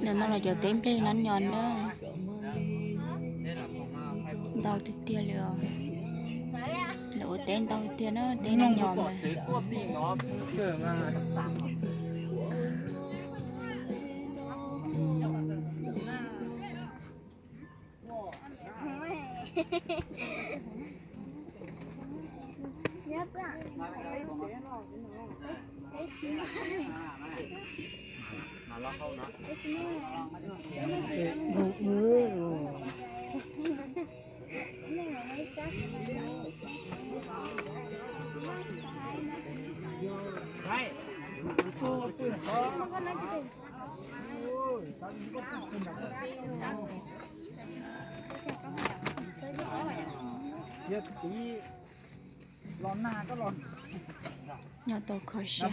Ntawm no los cov teb nplej nab nyos na. Ntau tiag tiag li os. Lawv ua teb ntau tiag na, teb nab nyos mas. Nyob tau kho siab.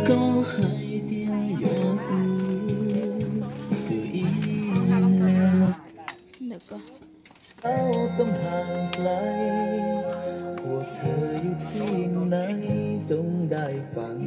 Koj hais tias yog kuv, tus ib, tau tau hàng play, cuộc đời yêu khi nãy trong đại phận.